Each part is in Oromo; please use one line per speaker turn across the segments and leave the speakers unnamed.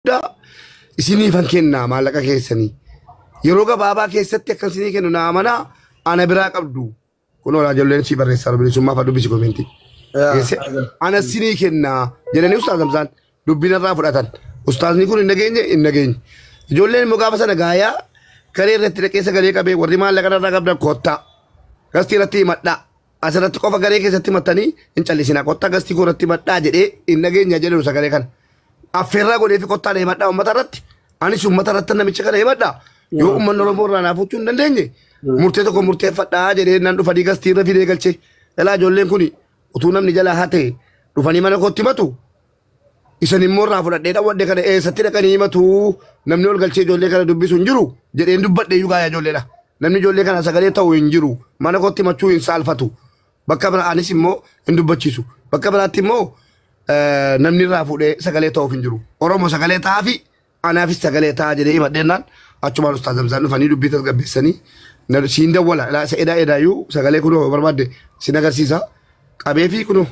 Guddaa isiniifan kennaa maallaqa keessanii. Yeroo gabaabaa keessatti akka isinii kennu naa amanaa ana biraa qabdu. Kunoo ijoolleen si barreessaa bilisummaa fa dubbisi comment. Ana isinii kennaa jedhanii Ustaaz Hamzaan dubbinarraa fudhatan. Ustaazni kun hin dhageenye hin dhageenye. Ijoolleen immoo gaafa sana gaayaa garee irratti dhaqee sagalee qabee warri maallaqa irraa qabdan kottaa. Guest irratti himadhaa. Asirratti qofa garee keessatti himattanii hin callisinaa. Kottaa guest koo irratti himadhaa jedhee hin dhageenya jedhu sagalee kana. Affeerraa godhee fi kottaa himadhaa uummata irratti. Anis uummata irratti namicha kana himadhaa. Yoo uummanni Oromoo irraa naaf huccuu hin dandeenye murtee tokko murteeffadhaa jedhee nan dhufanii guest irra fidee galchee. Ilaa ijoolleen kun utuu namni jalaa hate dhufanii mana kootti himatu. Isan immoo irraa fudhadhee dhawwadhe kana eessatti dhaqanii himatu namni ol galchee ijoollee kana dubbisu hin jiru jedheen dubbadhe iyyuu gaayaa ijoolleedha. Namni ijoollee kana sagalee ta'u hin jiru mana kootti himachuu hin saalfatu. Bakka biraa anis immoo hin dubbachiisu. Bakka biraatti immoo namni irraa fuudhee sagalee ta'uuf hin jiru. Oromoo sagalee ta'aafi anaafis sagalee ta'aa jedhee himadheennaan achumaan Ustaaz Hamzaan dhufanii dubbii tasgabbeessanii siin dawwala ilaa isa edaa edaayyuu sagalee kunoo barbaadde sin agarsiisa qabee fi kunoo.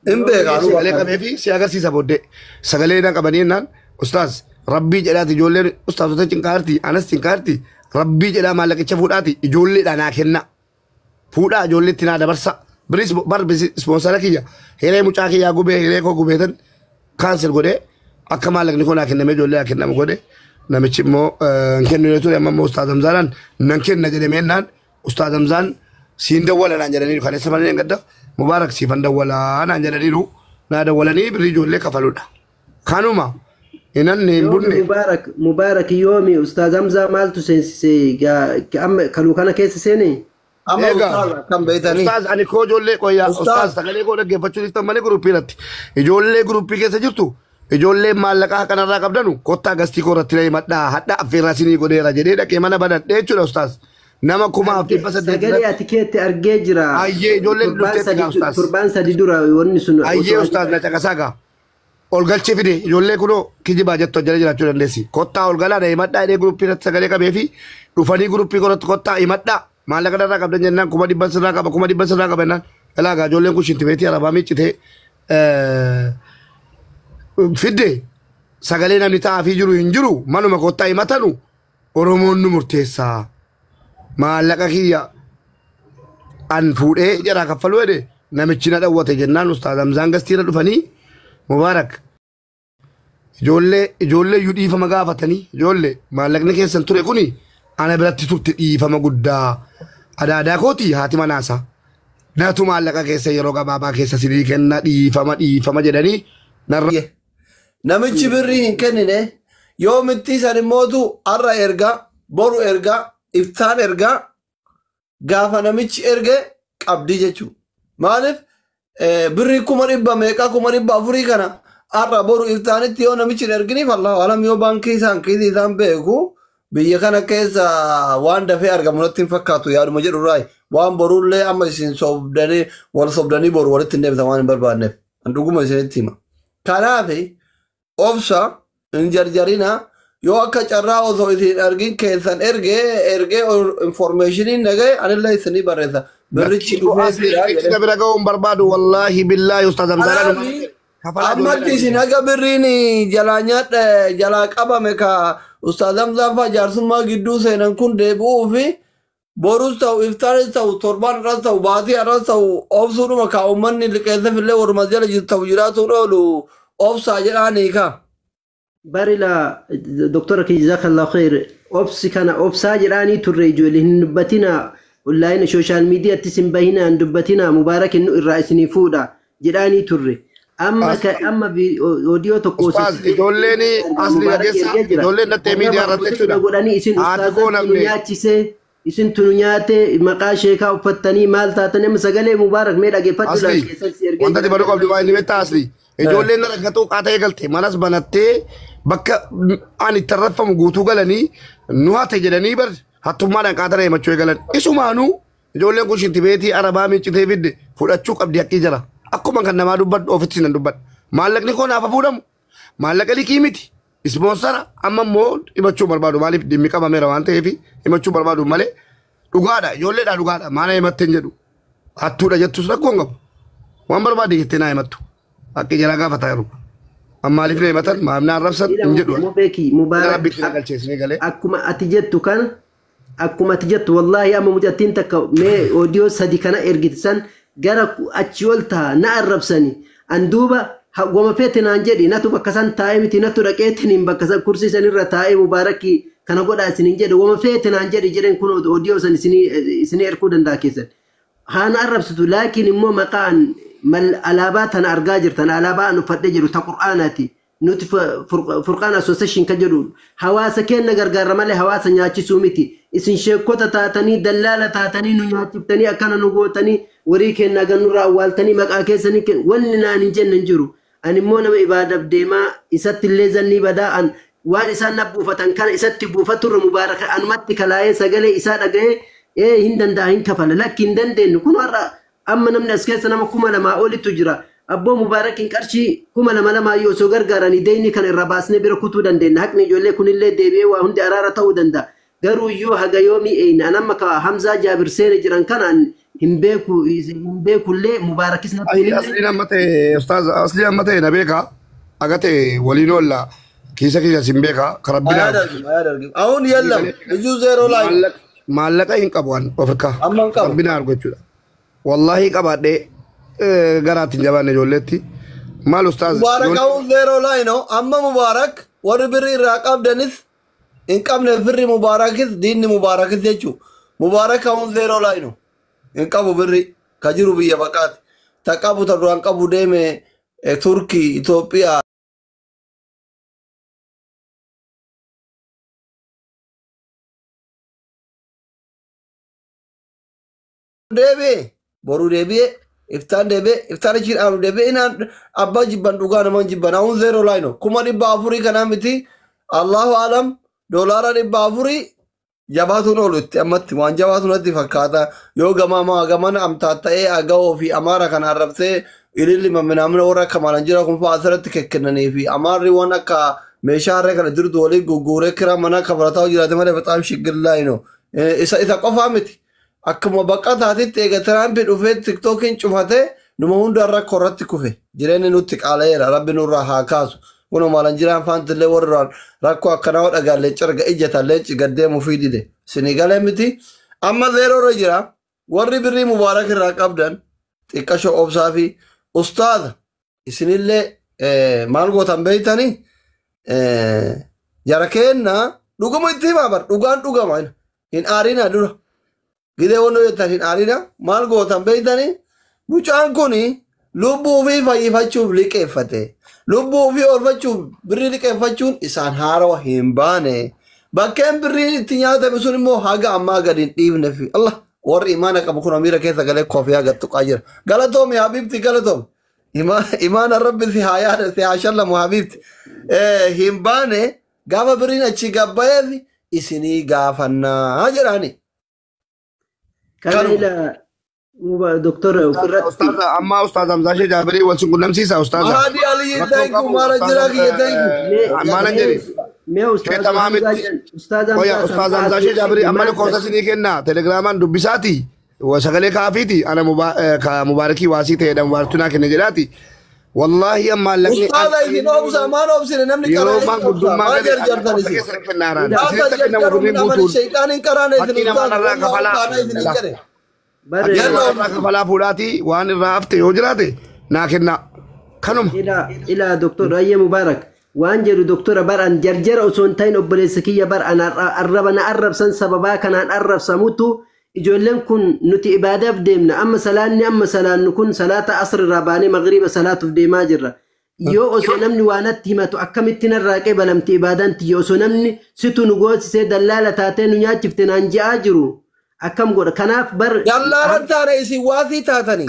Hin beekaa.
Sagalee qabee fi si agarsiisa booddee sagalee na qabanii jennaan ustaaz rabbii jedhaati ijoolleen ustaazota cinqaarti anas cinqaarti rabbii jedhaa maallaqicha fuudhaati ijoolleedha naa kenna fuudhaa ijoolleetti naa dabarsa biris bar sponsor kiyya hiree mucaa kiyyaa gubee hiree koo gubeetan cancel godhee akka maallaqni koo naa kennamee ijoollee naa kennamu godhe namichi immoo hin kennu ture amma immoo Ustaaz Hamzaadhaan nan kenna jedhamee jennaan Ustaaz Hamzaan siin dawwala naan jedhaniiru kan eessa malee gadda Mubaarak siifan dawwalaa naan jedhaniiru naa dawwalanii birrii ijoollee kafaluudha. Kanuma hinanne hin bunne.
Mubaarak Mubaarak yoomi Ustaaz Hamzaa maaltu seensise amma kaluu kana keessa seene?
Amma ustaaz akkam beeytanii?
Ustaaz ani koo ijoollee qoyyaa
Ustaaz.
Ustaaz sagalee koo dhaggeeffachuu dhiiftan malee group irratti ijoollee group keessa jirtu ijoollee maallaqaa kanarraa qabdanu kottaa guest koo irratti na himadhaa hadha affeerraa isinii godheera jedhee dhaqee mana banadhee jechuudha ustaaz. Nama 1800
Sagalee ati keetti argee jira.
Ayyee ijoolleen
Torbaan
dhufteetti gaa ustaaz.
3 torbaan dura wanni sun.
Ayyee ustaaz na caqasaa gaa. Ol galchee fide ijoollee kunoo kijibaa jettu jala jiraachuu dandeessi. Kottaa ol galaa na himadhaa jedhee group irratti sagalee qabee fi dhufanii group irratti kottaa himadhaa maallaqa irraa qabdan jennaan 100,000 sirraa qaba 100,000 sirraa qaba jennaan ilaa gaa ijoolleen kun shintibeetii arabaa miiccitee fidde sagalee namni taa'aafii jiru hin jiru manuma kottaa himatanu Oromoon nu murteessaa. Maallaqa kiyya an fuudhee jaraa kaffaluu jedhe namichi na dhawwate jennaan Ustaaz Hamzaan guest irra dhufanii Mubaarak ijoollee ijoollee iyyuu dhiifama gaafatanii ijoollee maallaqni keessan ture kuni ana biratti turte dhiifama guddaa adaadaa kooti haati manaasa natu maallaqa keessa yeroo gabaabaa keessa sinii kenna dhiifama dhiifama jedhanii narra.
Namichi birrii hin kennine yoomitti san immootu har'a ergaa boru ergaa iftaan ergaa gaafa namichi erge qabdii jechuudha. Maaliif birrii 100,000 meeqa 400,000 kana har'a boru iftaanitti yoo namichi hin erginiif Allahu alam yoo baankii isaan kiisii isaan beeku biyya kana keessa waan dafee argamu natti hin fakkaatu yaaduma jedhu irraa waan borullee amma isin sobdanii wal sobdanii boru walitti hin deebitan waan hin barbaadneef an dhuguma isinitti hima. Kanaaf obsa hin jarjarina yoo akka carraa osoo isin argin keessan ergee ergee informationiin nagee anillee isinii barreessa. Birrichi dhufee jira
Namichi na bira ga'uu hin barbaadu wallaahi billaahi Ustaaz Hamzaadhaan.
Kanaaf ammatti isin haga birriin jalaa nyaadhe jalaa qabame ka Ustaaz Hamzaan fa'aa jaarsummaa gidduu seenan kun deebi'uu fi borus ta'u iftaanis ta'u torbaan irras ta'u baatii irras ta'u obsuudhuma ka uummanni liqeessaf illee waruma jala jiru ta'u jiraatuun oolu obsaa jedhaanii ka.
Barila doktora kiyya jazakallahu khair obsi kana obsaa jedhaanii turre ijoollee hin dubbatina online social mediatti sin bahina hin dubbatina Mubaarak inni irraa isinii fuudha jedhaanii turre. Amma amma audio tokko
Ustaaz ijoolleen asli dhageessa ijoolleen dhattee miidiyaa irratti jechuudha.
Godhanii isin
Haati koo
ustaazan nu
namni
nyaachise isin tunu nyaate maqaa sheekaa uffattanii maal taatanii amma sagalee Mubaarak mee dhaggeeffadhu
Asli
laal keessan si ergee
wanta ati
jira.
baruu qabdu waa inni beektaa asli. Ijoolleen na rakkatoo qaata eegalte manas banattee bakka ani itti arraffamu guutuu galanii nu hate jedhanii bar hattummaadhaan qaata himachuu eegalan. Isumaanuu ijoolleen kun shintibeetii arabaa miiccitee fidde fudhachuu qabdi haqqii jira. Akkuma kan namaa dubbadhu ofitti nan dubbadha. Maallaqni koo naaf fuudhamu. Maallaqa liqii miti. Sponsor amma immoo himachuu barbaadu maaliif dhimmi qabameera waan ta'eef himachuu barbaadu malee dhugaadha ijoolleedha dhugaadha maana himatte hin jedhu. Hattuudha jettus rakkoo hin qabu. Waan barbaade jettee naa himattu. Haqqii jaraa gaafataa jiru. Maaliif na himatan maaf na arrabsan hin jedhu.
Beeki Mubaarak
Rabbitti na galcheessinee galee.
Akkuma ati jettu kana akkuma ati jettu wallaahi amma mucattiin takka mee oodiyoo sadi kana ergitisan gara achi ol ta'a na arrabsani. An duuba goma feete naan jedhi natu bakka san taa'ee miti natu dhaqeetiin bakka san kursii san irra taa'ee Mubaarakii kana godhaa isiniin jedhe goma feete naan jedhi jedheen kun oodiyoo san isinii erguu danda'a keessan. Haana arrabsitu laakiin immoo maqaan alaabaa tana argaa jirtan alaabaa an uffadhee jiru ta qur'aanaati. Nuti Furqaan Association kan jedhu hawaasa keenya gargaarra malee hawaasa nyaachisuu miti. Isin sheekota taatanii dallaala taatanii nu nyaachiftanii akkana nu gootanii warii keenya ganurraa awwaaltanii maqaa keessanii wanni naan hin jenne hin jiru. Ani immoo nama ibaadaaf deemaa isatti illee zannii badaa an waan isaan na buufatan kana isatti buufaturra Mubaaraka anumatti kalaayee sagalee isaa dhaga'ee hin danda'a hin kafala lakki hin dandeenyu kun har'a amma namni as keessa nama 2000 olitu jira. Abboo Mubaarakiin qarshii 2000 yoo osoo gargaaranii deeyni kana irraa baasnee bira kutuu dandeenya. Haqni ijoollee kunillee deebi'ee waa hundi araara ta'uu danda'a. Garuu iyyuu haga yoomii eeyna. An amma ka Hamzaa Jaabir seene jiran kanaan hin beeku hin beekullee Mubaarakis natti hin
Asliin amma ta'e ustaaz asliin amma ta'e na beeka. Aga ta'e waliin oolla keessa keessa sin beeka karabbinaa.
አያደርግም አያደርግም። አሁን የለም ልጁ ዜሮ ላይ
Maallaqa hin qabu an Afrikaa.
Amma hin qabu.
Rabbinaa argu jechuudha. Wallaahi qabaadhee garaatti hin jabaanne ijoolleetti. Maal ustaaz?
ሙባረክ አሁን ዜሮ ላይ ነው። አመ ሙባረክ ወሪ ብሪ irraa qabdanis hin qabne firri Mubaarakis diinni Mubaarakis jechuu Mubaarak አሁን ዜሮ ላይ ነው። hin qabu birri ka jiru biyya baqaati ta qabu ta duraan qabu deeme Turkii Itoophiyaa deebi'e boruu deebi'e iftaan deebi'e iftaan achiin aanu deebi'e inaan abbaa jibban dhugaa naman jibban አሁን ዜሮ ላይ ነው። 400,000 kanaa miti Allahu alam doolaara 400 jabaatuun oolu itti ammatti waan jabaatu natti fakkaata yoo gamaa gamana amtaatta'ee agawoo fi amaara kana arrabsee ililli maminaamina warra akka maalan jira kun fa'aa asirratti kennanii fi amaarri waan akka meeshaa harree kana jirtu waliin gurguree kiraa manaa kafalataa jiraate malee በጣም ችግር ላይ ነው። Isa qofaa miti. Akkuma baqataatitti eega Tiraampi dhufee tiktookiin cufatee numa hundaan rakkoo irratti kufe jireenyi nutti qaala'eera rabbi nurraa haa kaasu kunoo maalan jiraan faantillee warra rakkoo akkanaa dhagaan leenca arga ijjatan leenci gaddeemuu fi dide sinii galee miti amma zeeroo irra jira warri birrii Mubaarak irraa qabdan xiqqashoo obsaa fi ustaaza isinillee maal gootan beeytanii jara keenna dhuguma itti himaa bar dhugaan dhugama hin aarinaa dura. Gidee wanno jettan hin aarina maal gootan beeytanii mucaan kun lubbuu fi fayyifachuuf liqeeffate lubbuu fi oolfachuuf birrii liqeeffachuun isaan haarawa hin baane bakkeen birriin itti nyaatame sun immoo haga ammaa gadi hin dhiifne fi Allah warri imaana qabu kun amiira keessa galee koofiyaa gattuqaa jira galatoomi habiibti galatoomi imaana rabbi si haa yaada si haa shallamu habiibti hin baane gaafa birriin achi gabbayeef isinii gaafannaa jedhaani.
Kana ila doktor ofirratti.
Amma ustaaz Hamzaa Shee Jaabirii wal sin qunnamsiisa ustaaza.
Mahadi Aliyyi thank you maala jira kiyya thank you.
Maalan jedhe.
Mee
Ustaaz Hamzaa Shee Jaabirii amma lakkoofsa isinii kenna telegiraamaan dubbisaati. Sagalee kaafiiti ana Mubaarakii waasii ta'edha Mubaaraktuu naa kenne jedhaati. Wallaahi amma lafni.
Ustaaza isin obsa maal obsine namni
Yeroo
karaa
maan
isin obsa
guddummaa
maal
galee
jarjartan
lakkoofsa
isin.
keessan kennaaraan.
Gaafa
Isinitti kennamu
jarjaruun
birriin
nama
guutuun.
shayxaaniin karaana isin
Fakkii namaan
ustaaza
irraa
wallahu
kafalaa.
kaana isin hin jedhe.
Bare
Yalla
Irraa kafalaa fuudhaati waan irraa hafte yoo jiraate naa kennaa. Kanuma.
ila ila doktor Ayye Mubaarak waan jedhu doktora bar an jarjara osoo hin ta'in obboleessa kiyya bar an arraba na arrabsan sababaa kanaan arrabsamutu ijoolleen kun nuti ibaadaaf deemna amma salaanni amma salaannu kun salaata asr irraa baanee magriiba salaatuuf deemaa jirra. Yoo osoo namni waa natti himatu akkamitti narraa qeebalamti ibaadaan tiyya osoo namni situ nu goosisee dallaala taatee nu nyaachifte naan je'aa jiru akkam godha kanaaf bar
Dallaalan taane isin waasii taatanii.